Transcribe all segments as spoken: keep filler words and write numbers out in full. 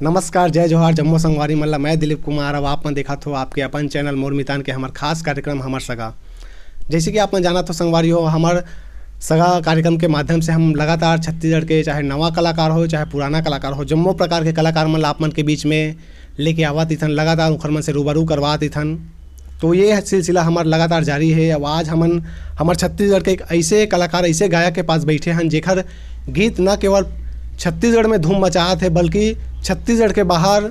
नमस्कार, जय जोहार, जम्मो संगवारी मन ला। मैं दिलीप कुमार। अब आप मन देखत हो आपके अपन चैनल मोर मितान के हमर खास कार्यक्रम हमर सगा। जैसे कि आप मन जानत हो संगवारी हो, हमर सगा कार्यक्रम के माध्यम से हम लगातार छत्तीसगढ़ के चाहे नवा कलाकार हो, चाहे पुराना कलाकार हो, जम्मो प्रकार के कलाकार मन ला आप मन के बीच में लेके आवत इथन, लगातार उखर मन से रूबरू करवात इथन। तो ये सिलसिला हमर लगातार जारी है। अब आज हमन हमर छत्तीसगढ़ के एक ऐसे कलाकार, ऐसे गायक के पास बैठे हन, जेकर गीत न केवल छत्तीसगढ़ में धूम मचात है, बल्कि छत्तीसगढ़ के बाहर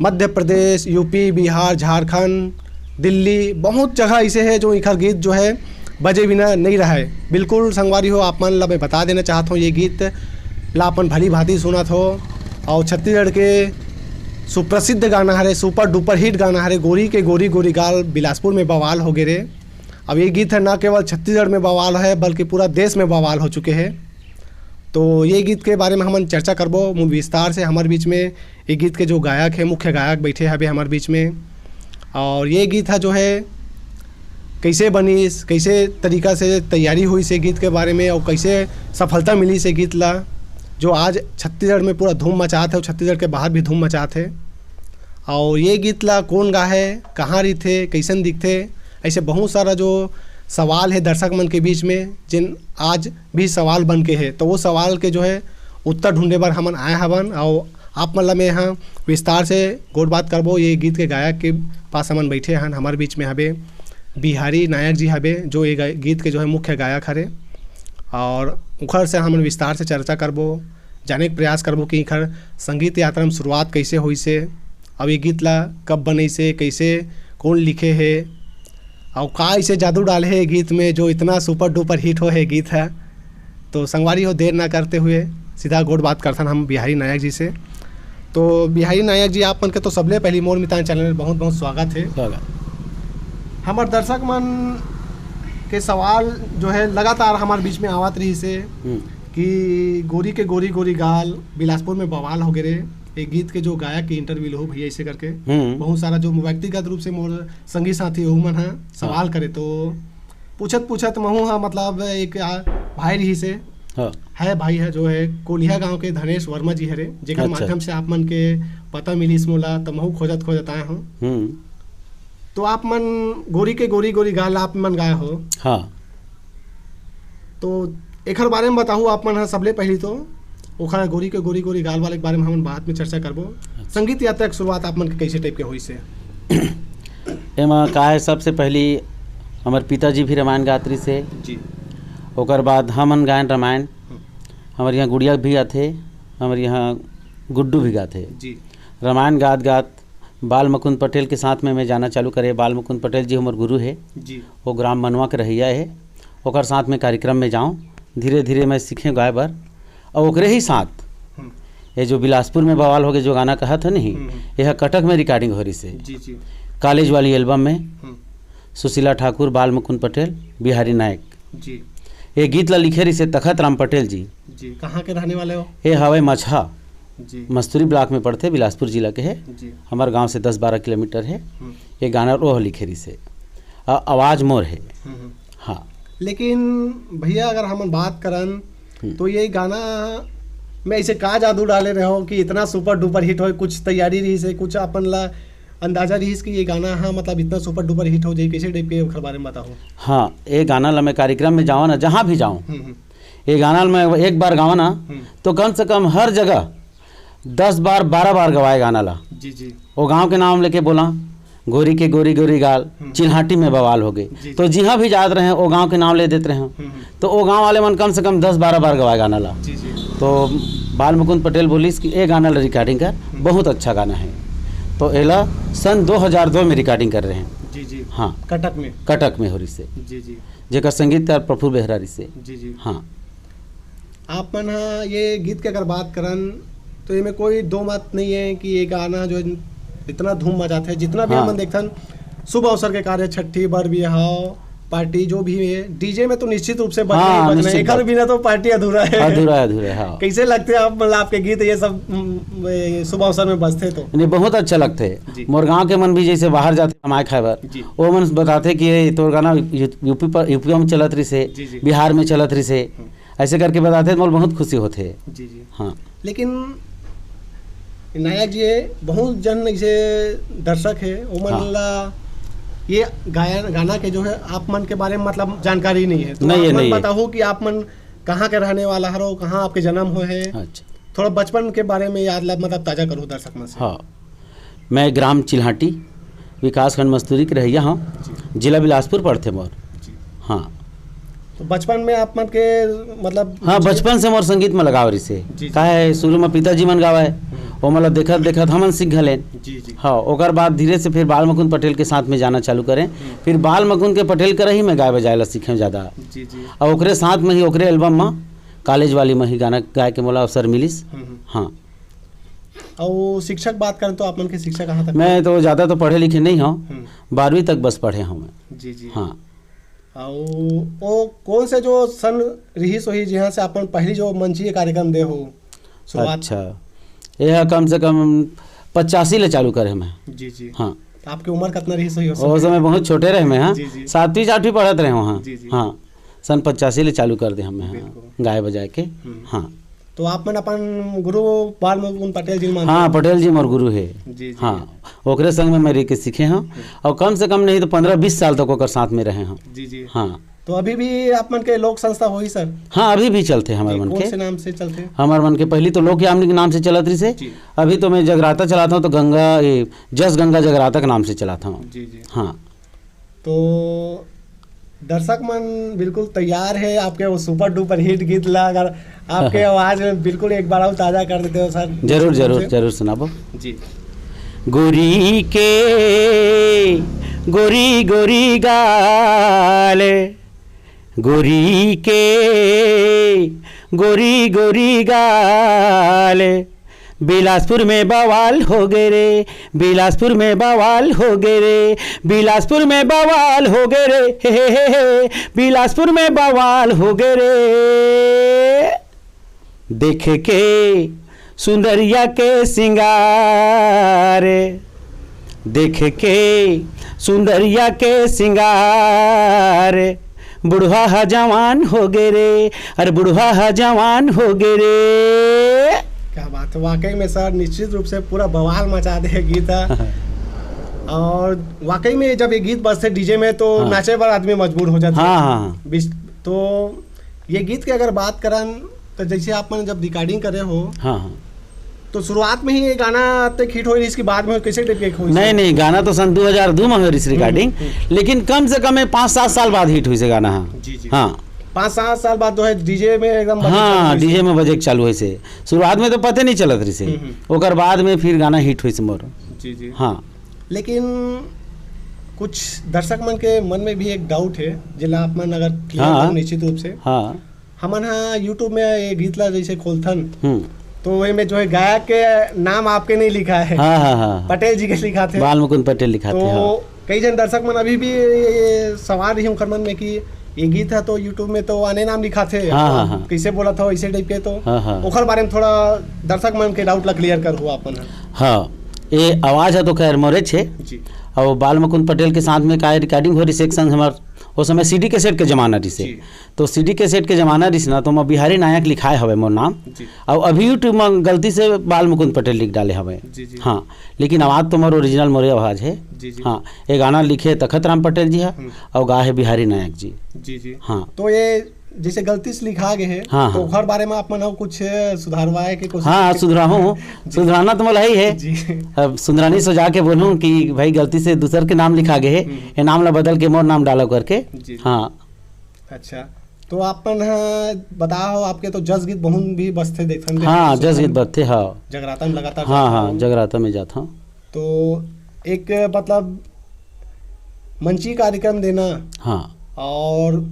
मध्य प्रदेश, यूपी, बिहार, झारखंड, दिल्ली, बहुत जगह ऐसे है जो इखर गीत जो है बजे बिना नहीं रहा है। बिल्कुल संगवारी हो, आप मन ला मैं बता देना चाहत हूँ, ये गीत ला अपन भली भांति सुनत हो। और छत्तीसगढ़ के सुप्रसिद्ध गाना हरे, सुपर डुपर हिट गाना हरे, गोरी के गोरी गोरी गाल, बिलासपुर में बवाल हो गे रे। अब ये गीत है ना केवल छत्तीसगढ़ में बवाल है, बल्कि पूरा देश में बवाल हो चुके हैं। तो ये गीत के बारे में हमन चर्चा करबो मु-, विस्तार से। हमारे बीच में ये गीत के जो गायक है, मुख्य गायक बैठे हवे हमारे बीच में। और ये गीत है जो है कैसे बनिस, कैसे तरीका से तैयारी हुई से गीत के बारे में, और कैसे सफलता मिली से गीत ला, जो आज छत्तीसगढ़ में पूरा धूम मचात है और छत्तीसगढ़ के बाहर भी धूम मचात है। और ये गीत ला कौन गा है, कहाँ रहिथे, कैसन दिखथे, ऐसे बहुत सारा जो सवाल है दर्शक मन के बीच में, जिन आज भी सवाल बन के है, तो वो सवाल के जो है उत्तर ढूंढे बर हमन आए हवन। और आप मन ला मैं यहाँ विस्तार से गोठ बात करबो। ये गीत के गायक के पास हमन बैठे हन, हमारे बीच में हबे बिहारी नायक जी हबे, जो ये गा-, गीत के जो है मुख्य गायक हरे, और उखर से हमन विस्तार से चर्चा करबो, जाने के प्रयास करबो कि इखर संगीत यात्रा में शुरुआत कैसे होइसे, अब ये गीत ला कब बनइसे, कैसे, कौन लिखे है, और का इसे जादू डाले है गीत में जो इतना सुपर डुपर हिट हो है गीत है। तो संगवारी हो, देर ना करते हुए सीधा गोठ बात करथन हम बिहारी नायक जी से। तो बिहारी नायक जी, आप मन के तो सबले पहली मोर मितान चैनल में बहुत बहुत स्वागत है। स्वागत। हमार दर्शक मन के सवाल जो है लगातार हमारे बीच में आवत रही से हम्म। कि गोरी के गोरी गोरी गाल, बिलासपुर में बवाल हो गे रे, एक गीत के जो गायक के इंटरव्यू लो भैया, इसे करके हम्म। बहुत सारा जो व्यक्तिगत रूप से मोर संगी साथी ओहू मन ह सवाल हाँ। करे, तो पूछत पूछत महू हा, मतलब, एक आ, भाई रही से हाँ। है, भाई है जो है कोलिहा गांव के धनेश वर्मा जी हरे, जेकर अच्छा। माध्यम से आप मन के पता मिलिस मोला, तो महू खोजत खोजत आए हूँ। हम्म। तो आप मन गोरी के गोरी गोरी गाल आप मन गाए हो। हाँ। तो एखर बारे में बताहू आप मन ह, सबले पहली तो ओखर गोरी के गोरी गोरी गाल वाले के बारे में हमन बाद में चर्चा करबो। अच्छा। संगीत यात्रा के शुरुआत आप मन के कैसे टाइप के होइस हे? एमा का है, सबसे पहली हमर पिताजी भी रामायण गात रहिस हे। जी। ओकर बाद हमन गायन रामायण। हम्म। हमर यहाँ गुड़िया भी गाथे, हमर यहाँ गुड्डू भी गाथे। जी। रामायण गात गात बाल मुकुंद पटेल के साथ में मैं जाना चालू करे। बाल मुकुंद पटेल जी हमर गुरु हे। जी। वो ग्राम मनवा के रहइया हे। ओकर साथ में कार्यक्रम में जाऊँ, धीरे धीरे मैं सीखे गाए बर। और ओकरे ही साथ हम्म। ये जो बिलासपुर में बवाल हो गे, जो गाना कहत हे नहीं, हम्म, हम्म। यह कटक में रिकॉर्डिंग हो रही से। जी, जी। कॉलेज वाली एल्बम में हम्म। सुशीला ठाकुर, बाल मुकुंद पटेल, बिहारी नायक। जी। ये गीत ला लिखे रही से तखत राम पटेल जी। जी, कहाँ के रहने वाले हो? ये हवे मछहा। जी। मस्तूरी ब्लॉक में पड़थे, बिलासपुर जिला के हे। जी। हमर गांव से दस बारह किलोमीटर हे। हम्म। ये गाना ओह लिखे रहिस हे। आ-, आवाज मोर हे। हम्म, हम्म। हाँ। लेकिन भैया, अगर हमन बात करन, हम्म। तो ये गाना में ऐसे का जादू डाले रहे हो कि इतना सुपर डुपर हिट होय? कुछ तैयारी रहिस हे, कुछ अपन ला अंदाजा रहिस कि ये गाना, हाँ, मतलब, इतना सुपर डुपर हिट हो जाए, कैसे टाइप के, ओखर बारे में बताओ। हाँ, ये गाना ला मैं कार्यक्रम में जाऊँ ना, जहाँ भी जाऊँ, हम्म, हम्म। ये गाना ला मैं एक बार गाऊँ ना, हम्म। तो कम से कम हर जगह दस बार, बारह बार गवाए गाना ला। जी, जी। वो गांव के नाम लेके बोला, गोरी के गोरी गोरी गाल, हम्म। चिल्हाटी में बवाल हो गे। जी, तो जी। जिहाँ भी जात रहे, वो गांव के नाम ले देत रहे। हम्म, हम्म। तो वो गांव वाले मन कम से कम दस बारह बार गवाए गाना ला। जी, जी। तो बाल मुकुंद पटेल बोलिस कि ए गाना ला रिकॉर्डिंग कर, हम्म। बहुत अच्छा गाना है। तो एला सन दो हज़ार दो में रिकॉर्डिंग कर रहे हैं। जी, जी। हाँ। कटक में? कटक में हो रहिस हे। जी, जी। जेकर संगीतकार प्रफुल्ल बेहरा रहिस हे। जी, जी। हाँ। आप मन ह ये गीत के अगर बात करन, तो एमे कोई दो मत नहीं है कि ये गाना जो इतना धूम मचाथे, जितना भी हाँ। हमन देखथन, शुभ अवसर के कार्य, छट्ठी, बर बिहाव, पार्टी, जो भी है, डीजे में तो निश्चित रूप से बजना ही हाँ, बजना है। निश्चित एकर बात। बिना तो पार्टी अधूरा है। अधूरा है, अधूरा है, हाँ। कैसे लगथे आप, मतलब, आपके गीत ये सब, उम, ये शुभ अवसर में बजथे तो? नहीं, बहुत अच्छा लगथे। जी। मोर गांव के मन भी जैसे बाहर जाथे कमाए खाए बर, जी। वो मन बताथे कि ये तोर गाना यू-, यूपी पर, यूपी में चलत रहिस हे, जी, जी। बिहार में चलत रहिस हे। हम्म। ऐसे करके बताथे, मोला बहुत खुशी होथे। जी, जी। हाँ। लेकिन इनायत जी, ये बहुत जन ऐसे दर्शक है, वो मन हाँ। ला ये गायन, गाना के जो है, आप मन के बारे में मतलब जानकारी नहीं है, तो नहीं आप है, मन नहीं है। बताओ कि आप मन कहाँ के रहने वाला हरो, कहाँ आपके जन्म हुए है, अच्छा। थोड़ा बचपन के बारे में याद ला, मतलब ताजा करो दर्शक मन से। हाँ, मैं ग्राम चिल्हाटी, विकासखंड मस्तूरी के रहइया हूँ। जी। जिला बिलासपुर पड़थे मोर। जी। हाँ। तो बचपन में आप मन के मतलब हाँ, जी। बचपन से मोर संगीत में लगाव रिसे। जी, जी। काहे शुरू में पिताजी मन गावे, हम्म। ओमन ला देखत देखत हमन सीख घलेन। जी, जी। हाँ, ओकर बाद धीरे से फिर बाल मुकुंद पटेल के साथ में जाना चालू करें। हम्म। फिर बाल मुकुंद के पटेल कर ही मैं गाय बजाए ला सीखे ज्यादा। जी, जी। और ओकरे साथ में ही ओकरे एल्बम में कॉलेज वाली में ही गाना गाए के मोला अवसर मिलिस। हम्म, हम्म। हाँ। और शिक्षक बात करें तो आप मन के शिक्षा कहाँ तक? मैं तो ज्यादा तो पढ़े लिखे नहीं हूँ, हम्म। बारहवीं तक बस पढ़े हूँ मैं। जी, जी। हाँ। अउ वो कौन से जो सन रिहिस होही, जिहाँ से अपन पहली जो मंचीय कार्यक्रम दे हो शुरुआत? अच्छा, यह कम से कम पचासी ले चालू करे मैं। जी, जी। हाँ। तो आपके उम्र कितना रिहिस होही उस वो समय? समय बहुत छोटे रहे मैं, हाँ। जी, जी। सातवीं आठवीं पढ़त रहे हूँ, हाँ। जी, जी। हाँ, सन पचासी ले चालू कर दे हमें, हाँ, बिल्कुल। गाय बजाए के। हम्म। हाँ। तो आप मन अपन गुरु बाल मुकुंद पटेल जी मानते हाँ, हो? पटेल जी मोर गुरु है। जी, जी। हाँ, ओकरे संग में मैं रह के सीखे हूँ। हम्म। और कम से कम नहीं तो पन्द्रह बीस साल तक ओकर साथ में रहे हूँ। जी, जी। हाँ। तो अभी भी आप मन के लोक संस्था होही सर? हाँ, अभी भी चलते हैं हमारे जी, मन कौन के। से नाम से चलते हैं? हमारे मन के पहली तो लोक यामिनी के नाम से चलत रही से। जी। अभी तो मैं जगराता चलाता हूँ तो गंगा, ये जस गंगा जगराता के नाम से चलाता हूँ। जी, जी। हाँ। तो दर्शक मन बिल्कुल तैयार है आपके वो सुपर डुपर हिट गीत ला, अगर आपके आवाज में बिल्कुल एक बार और ताजा कर देते हो सर। जरूर, जरूर, जरूर सुनाबो। जी। गोरी के, गोरी गोरी गाल, गोरी के, गोरी गोरी गाल, बिलासपुर में बवाल हो गे रे, बिलासपुर में बवाल हो गे रे, बिलासपुर में बवाल हो गे रे, हे, हे, हे, हे, बिलासपुर में बवाल हो गे रे। देख के सुंदरिया के सिंगार, देख के सुंदरिया के सिंगार, बुढ़वा ह जवान हो गे रे, अरे बुढ़वा ह जवान हो गे रे। क्या बात है, वाकई में सर निश्चित रूप से पूरा बवाल मचा दे गीत है। और वाकई में जब ये गीत बजते डीजे में तो हाँ। नाचे वाला आदमी मजबूर हो जाता हाँ, है। हाँ। बिस-, तो ये गीत की अगर बात करन तो जैसे आप मन जब रिकॉर्डिंग करे हो हाँ, हाँ। तो शुरुआत में ही ये गाना तक हिट हो रही, इसके बाद में कैसे टाइप के हो? नहीं, नहीं, गाना तो सन दो हज़ार दो में हो रही रिकॉर्डिंग, हम्म, हम्म। लेकिन कम से कम ये पाँच सात साल बाद हिट हुई से गाना। हाँ। जी, जी। हाँ। पाँच सात साल बाद जो है डीजे में एकदम बजे हाँ, चालू हुई से। डीजे में बजे के चालू हुई से। शुरुआत में तो पते नहीं चलत रही से। हम्म, हम्म। ओकर बाद में फिर गाना हिट हुई से मोर। जी, जी। हाँ। लेकिन कुछ दर्शक मन के मन में भी एक डाउट है, जेला आप मन अगर क्लियर हाँ। करो निश्चित रूप से। हाँ। हमन हा YouTube में ये गीत ला जैसे खोलथन, हम्म। तो वही में जो है गायक के नाम आपके नहीं लिखा है, हाँ, हाँ, हाँ। पटेल जी के लिखा थे। बाल मुकुंद पटेल लिखा थे, तो हाँ। कई जन दर्शक मन अभी भी ये, ये सवाल रही उनकर मन में कि ये गीत है तो YouTube में तो आने नाम लिखा थे, हाँ, तो हाँ, हाँ। कैसे बोला था इसे टाइप के, तो हाँ, हाँ। ओखर बारे में थोड़ा दर्शक मन के डाउट ला क्लियर कर हुआ अपन। हाँ, ये आवाज है तो खैर मोरे छे। जी। और बाल मुकुंद पटेल के साथ में का रिकॉर्डिंग हो रही से एक संग हमार, वो समय सीडी कैसेट के जमाना रही से। जी। तो सीडी कैसेट के जमाना रहिस ना, तो मैं बिहारी नायक लिखाए हवे मोर नाम। जी। और अभी YouTube में गलती से बाल मुकुंद पटेल लिख डाले हवे। जी, जी। हाँ, लेकिन आवाज तो मोर ओरिजिनल मोरे आवाज है। जी, जी। हाँ, ये गाना लिखे तखत राम पटेल जी है हम्म। और गा है बिहारी नायक जी। जी, जी। हाँ। तो ये जैसे गलती से लिखा गए है, हाँ, तो हाँ। ओकर बारे में आप मन कुछ सुधारवाए के कोशिश हाँ, करके सुधराहूँ। जी। सुधराना तो मोला ही है। जी। अब सुंदरानी से जाके बोलूँ कि भाई गलती से दूसर के नाम लिखा गए है, हम्म। ये नाम ला बदल के मोर नाम डालो करके। जी। हाँ। अच्छा, तो आप मन ह बताओ, आपके तो जस गीत बहुत भी बजथे, देखथन, हाँ, देखथन, जस गीत सुनथन। बजथे, हाँ। जगराता में लगातार हाँ, जाथन। हाँ, जगराता में जाथन। तो एक मतलब मंची कार्यक्रम देना हाँ। और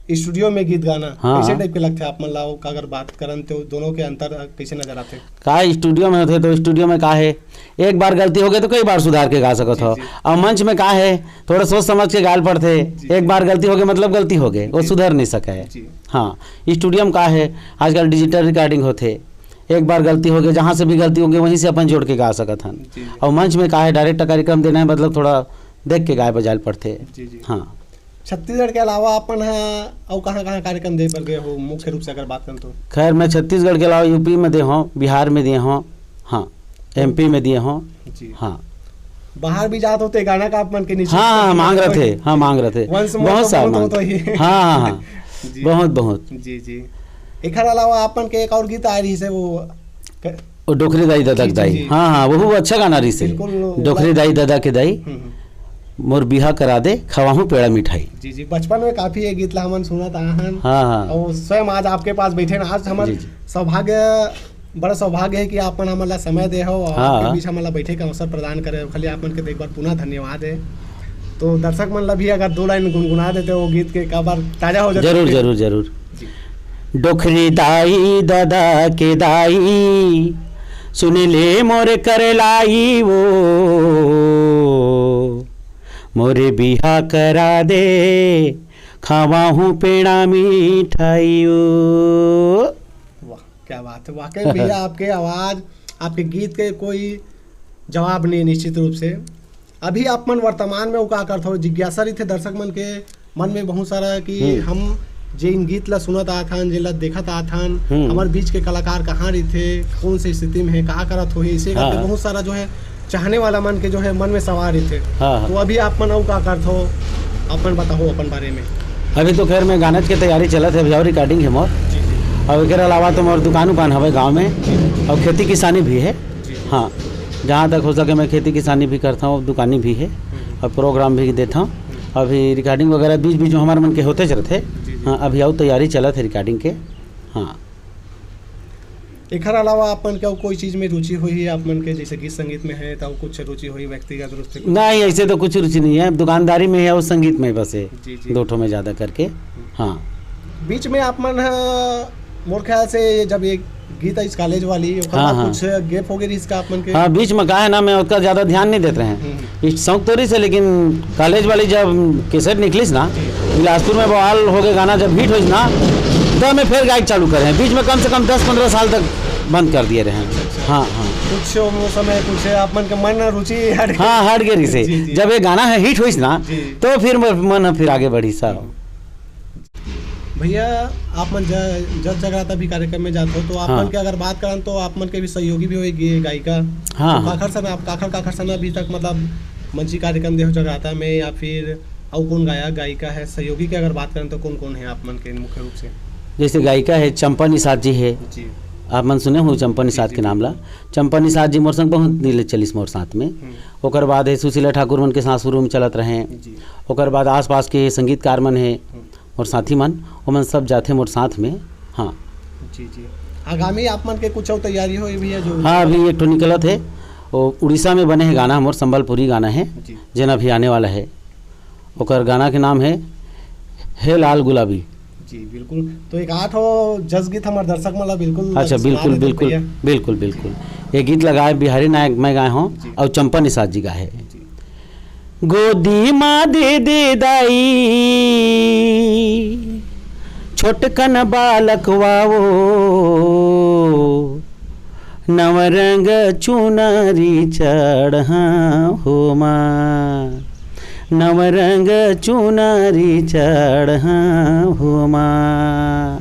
स्टूडियो में गीत गाना, हाँ, कैसे हाँ। टाइप के लगथे आप मन ला? अगर बात करन तो दोनों के अंतर कैसे नजर आथे? का स्टूडियो में होथे तो स्टूडियो में का है, एक बार गलती हो गई तो कई बार सुधार के गा सकत जी, हो। जी। और मंच में का है, थोड़ा सोच समझ के गाल पड़थे, जी, एक जी। बार गलती हो गई मतलब गलती हो गई, वो जी। सुधर नहीं सके है। जी। हाँ, स्टूडियो में का है, आजकल डिजिटल रिकॉर्डिंग होथे, एक बार गलती हो गई, जहाँ से भी गलती हो गई वहीं से अपन जोड़ के गा सकत हन। जी, जी। और मंच में का है, डायरेक्ट कार्यक्रम देना है, मतलब थोड़ा देख के गाय बजाए ल पड़थे। जी, जी। हाँ। छत्तीसगढ़ के अलावा अपन ह अउ कहाँ-कहाँ कार्यक्रम दे बर गए हो, मुख्य रूप से अगर बात करन तो? खैर, मैं छत्तीसगढ़ के अलावा यूपी में दे हूँ, बिहार में दिए हूँ। हाँ, एमपी में दिए हों। जी। हाँ। बाहर भी जात होते गाना का आप मन के नीचे हाँ, हाँ, मांग रहे थे, हाँ, मांग रहे थे। वंश मोर बहुत तो सारा बहुत मांग होता ही। हाँ, हाँ, हाँ। जी। बहुत, बहुत। जी, जी। एकर अलावा आप मन के एक और गीत आए रही से वो क- वो डोकरी दाई ददा के जी, जी, दाई। जी। हाँ, हाँ, वो अच्छा गाना रही से। बिल्कुल, वो डोकरी दाई ददा के दाई। हम्म, हम्म। मोर बिहा करा दे, खवाहूँ पेड़ा मिठाई। जी, जी, बचपन में काफी ये गीत ला हमन सुनत आए हन। हाँ, हाँ। और स्वयं आज आपके पास बैठे हैं, आज हमर जी, जी। सौभाग्य, बड़ा सौभाग्य है कि आप मन हमन ला समय दे हो और हाँ, आपके हाँ। बीच हमन ला बैठे का अवसर प्रदान करे हो। खाली आप मन के एक बार पुनः धन्यवाद है। तो दर्शक मन ला भी अगर दो लाइन गुनगुना देते हो गीत के, एक बार ताजा हो जाते जरूर, हैं। जरूर, जरूर। जी। डोकरी दाई ददा के दाई, सुन ले मोर करलाई वो, मोरे बिहा करा दे, खवाहूँ पेड़ा मिठाई वो। वाह, क्या बात है। वाकई भैया, आपके आवाज, आपके गीत के कोई जवाब नहीं, निश्चित रूप से। अभी आप मन वर्तमान में वो का करत हो, जिज्ञासा रहिथे दर्शक मन के मन में बहुत सारा कि हम्म। हम जे इन गीत ला सुनत आत हन, जेला देखत आत हन, हम्म। हमर बीच के कलाकार कहाँ रहिथे, कौन से स्थिति में है, का करत होही, इसे हाँ। करके बहुत सारा जो है चाहने वाला मन के जो है मन में सवाल रहिथे। हाँ, हाँ। तो अभी आप मन अउ का करत हो, अपन बताओ अपन बारे में। अभी तो खैर मैं गाना के तैयारी चलत है, अभी रिकॉर्डिंग है मोर। जी, जी। और एकर अलावा तो मोर दुकान उकान हवे गाँव में, जी। और खेती किसानी भी है। जी। हाँ, जहाँ तक हो सके मैं खेती किसानी भी करता हूँ, दुकानी भी है हम्म। और प्रोग्राम भी देता हूँ। हम्म। अभी रिकॉर्डिंग वगैरह बीच बीच में हमारे मन के होते रहते। जी, जी। हाँ, अभी और तैयारी चलत है रिकॉर्डिंग के। हाँ। एकर अलावा आप मन के अउ कोई चीज में रुचि होही आप मन के, जैसे गीत संगीत में है, तो कुछ रुचि होही व्यक्तिगत रूप से कुछ? नहीं, ऐसे तो कुछ रुचि नहीं है, दुकानदारी में है और संगीत में बस है, जी, जी। दो ठो में ज्यादा करके। हाँ। बीच में आप मन ह, मोर ख्याल से ये जब ये गीत आइस कॉलेज वाली, ओकर हाँ, बाद हाँ। कुछ गैप हो गए रहिस का आप मन के? हाँ, बीच में का है ना, मैं उसका ज्यादा ध्यान नहीं देते हैं। हम्म। इस शौक तो रही से, लेकिन कॉलेज वाली जब कैसेट निकलिस ना, जी। बिलासपुर में बवाल हो गए गाना, जब हिट होइस ना, तब मैं फिर गायक चालू करे हैं। बीच में कम से कम दस पन्द्रह साल तक बंद कर दिए रहे हैं। अच्छा। हाँ, हाँ। कुछ वो समय कुछ आप मन के मन रुचि हट गए। हाँ, हट गए रही से। जी, जी। जब ये गाना है हिट होइस ना, जी। तो फिर मन, मन फिर आगे बढ़ी सा। भैया, आप मन ज-, जस जगराता भी कार्यक्रम में जात हो, तो आप हाँ। मन के अगर बात करन, तो आप मन के भी सहयोगी भी होगी गायिका। हाँ, तो हाँ। काखर सन आप, काखर, काखर सन अभी तक, मतलब, मंची कार्यक्रम दे हो जगराता में, या फिर अउ कौन गायक, गायिका है, सहयोगी के अगर बात करन, तो कौन कौन है आप मन के मुख्य रूप से? जैसे गायिका है, चंपा निषाद जी है। जी। आप मन सुने हो चंपा जी, निषाद जी, के नाम ला? बिल्कुल। चंपा निषाद जी मोर संग बहुत दिन ले चलिस मोर साथ में। हम्म। ओकर बाद है सुशीला ठाकुर मन के साथ शुरू में चलत रहे। जी। ओकर बाद आसपास के संगीतकार मन है, हम्म। मोर साथी मन, ओमन सब जाथे मोर साथ में। हाँ। जी, जी। आगामी आप मन के कुछ अउ तैयारी होही भैया जो? हाँ, अभी एक ठो निकलत है, वो उड़ीसा में बने है गाना, मोर संबलपुरी गाना है, जी। जेन अभी आने वाला है। ओकर गाना के नाम है हे लाल गुलाबी। जी, बिल्कुल। तो एक आठ हो जस गीत हमारे दर्शक मन ला बिल्कुल अच्छा, सुना बिल्कुल, देते बिल्कुल, भैया। बिल्कुल, बिल्कुल। ये गीत लगाए बिहारी नायक मैं गाए हों जी। और चंपा निषाद जी गाए हैं। जी। गोदी माँ दे दे दाई, छोटकन बालकवा वो, नवरंग चुनरी चढ़ा हो माँ, नवरंग चुनरी चढ़ा हो माँ।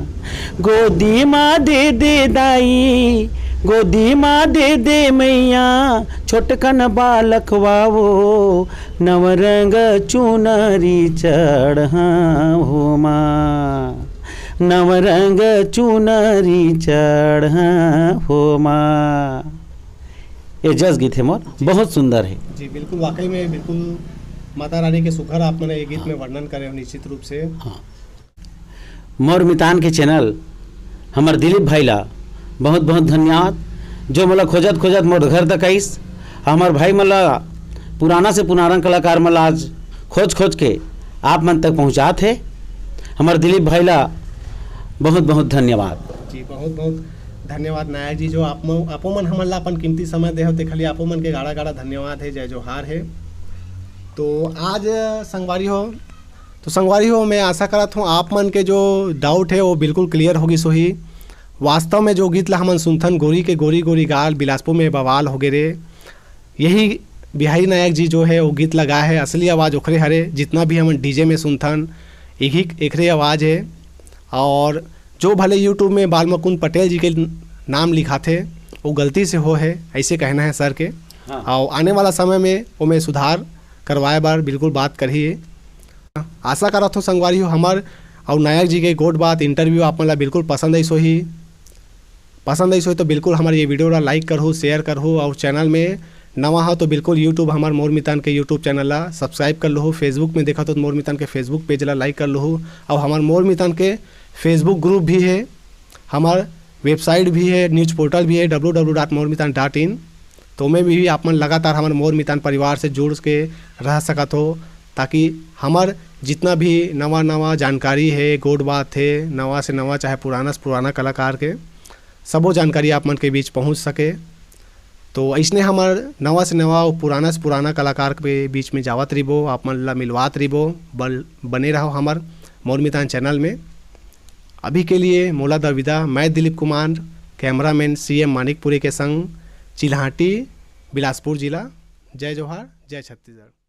गोदी माँ दे दे दाई, गोदी माँ दे दे मैया, छोटकन बालकवा वो, नवरंग चुनरी चढ़ा हो माँ, नवरंग चुनरी चढ़ा हो माँ। ये जस गीत है मोर, जी। बहुत सुंदर है। जी, बिल्कुल, वाकई में बिल्कुल माता रानी के सुघर आप मन ये गीत हाँ। में वर्णन करे हो निश्चित रूप से। हाँ। मोर मितान के चैनल हमर दिलीप भाई ला बहुत बहुत धन्यवाद, जो मोला खोजत खोजत मोर घर तक आइस। हमर भाई मन ला, पुराना से पुराना कलाकार मन ला आज खोज खोज के आप मन तक पहुँचात हे। हमर दिलीप भाई ला बहुत बहुत धन्यवाद। जी, बहुत बहुत धन्यवाद नायक जी, जो आप म-, आपो मन हमन ला अपन कीमती समय दे हो, ते खाली आपो मन के गाड़ा गाड़ा धन्यवाद है, जय जोहार है। तो आज संगवारी हो, तो संगवारी हो, मैं आशा करत हूँ आप मन के जो डाउट है वो बिल्कुल क्लियर होगी सोही। वास्तव में जो गीत ला हमन सुनथन, गोरी के गोरी गोरी गाल, बिलासपुर में बवाल हो गे रे, यही बिहारी नायक जी जो है वो गीत ला गाए है, असली आवाज़ ओखरे हरे। जितना भी हमन डीजे में सुनथन, यही एकरे आवाज़ है। और जो भले यूट्यूब में बाल मुकुंद पटेल जी के नाम लिखाथे, वो गलती से हो है, ऐसे कहना है सर के। हाँ। और आने वाला समय में ओमे सुधार करवाए बर बिल्कुल बात करही। आशा करत हो संगवारी हो, हमर और नायक जी के गोठ बात इंटरव्यू आप मन ला बिल्कुल पसंद आइस होही। पसंद आइस होही तो बिल्कुल हमर ये वीडियो ला लाइक करहू, शेयर करहू, और चैनल में नवा हो तो बिल्कुल YouTube, हमर मोर मितान के YouTube चैनल ला सब्सक्राइब कर लहू। Facebook में देखत हो तो मोर मितान के Facebook पेज ला लाइक कर लहू, और हमर मोर मितान के Facebook ग्रुप भी है, हमर वेबसाइट भी है, न्यूज पोर्टल भी है, डब्ल्यू डब्ल्यू डॉट मोर मितान डॉट इन। तो ओमे भी आप मन लगातार हमर मोर मितान परिवार से जुड़ के रह सकत हो, ताकि हमर जितना भी नवा नवा जानकारी है, गोठ बात है, नवा से नवा चाहे पुराना से पुराना कलाकार के, सबो जानकारी आप मन के बीच पहुंच सके। तो अइसने हमर नवा से नवा और पुराना से पुराना कलाकार के बीच में जावत रिबो, आप मन ला मिलवात रिबो। बल-, बने रहो हमर मोर मितान चैनल में। अभी के लिए मोला द विदा। मैं Dilip Kumar, cameraman C M Manikpuri के संग, चिल्हाटी, बिलासपुर जिला। जय जोहार, जय छत्तीसगढ़।